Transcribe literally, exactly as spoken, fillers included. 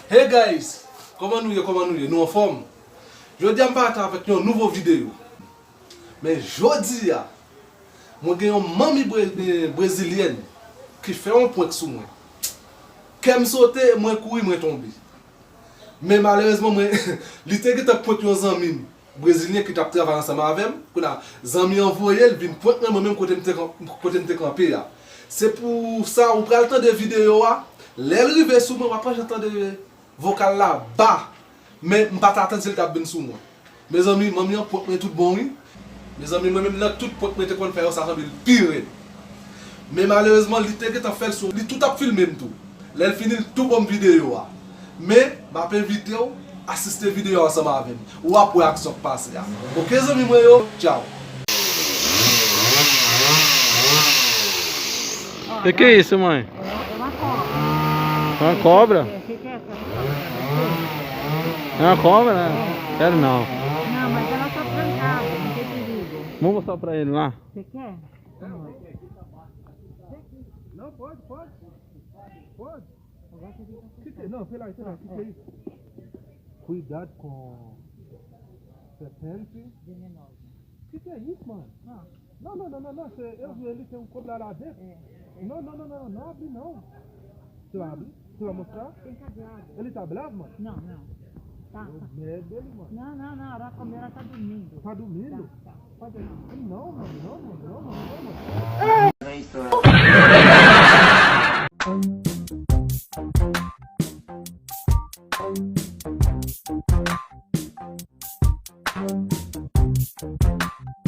Hey guys, kòman nou ye, kòman nou ye? Nou anfòm? Jodi a m parèt avèk yon nouvo videyo. Men jodi a, mwen gen yon manmi bre, bre, brezilyèn ki fè yon prank sou mwen. Kè m sote, mwen kouri, mwen tonbe. Men malerezman, mwen, li te gentan prank yon zanmi m brezilyen ki t ap travay ansanm avè m. Kounye a, zanmi an voye l vin prank mwen, mwen menm kote m te kan-, kote m te kanpe a. Se pou sa, ou pral tande videyo a. Lè l rive sou mwen, w ap jan tande vokal la ba. Men m pa t atann si l t ap vin sou mwen. Mezanmi, manmi an prank mwen tout bon, wi. Mezanmi, mwen menm nan tout prank mwen te konn fè yo, sa sanble l pi rèd. Men malerezman, li te gentan fè l sou, li tou t ap filme m tou. Lè l fini, l tou ban m videyo a. Men, m ap envite w asiste videyo a ansanm avè m. Ou ap wè aksyon k pase a. Oke, zanmi mwen yo? Tchao. O que é isso, mãe? É uma cobra. Uma cobra? É, o que que é essa cobra? É uma cobra, né? Quero não. Não, mas ela tá trancada, não tem perigo. Vamos mostrar pra ele lá. Você quer? Vamos. Não, pode, pode. Pode. Agora você fica. Não, peraí, peraí, o que que é isso? Cuidado com serpente. Venenosa. O que que é isso, mano? Não. Não, não, não, não, não. Cê, eu vi ele tem um copo lá, lá dentro. É, é. Não, não, não, não, não abre não. Você vai abrir? Você vai mostrar? Tem cadeado. Ele tá bravo, mano? Não, não. Tá, tá. Medo dele, mano. Não, não, não. Ela comeu, ela tá dormindo. Tá dormindo? Tá, tá. Pode ir. Não, mano, não, mano, não, mano, não, mano.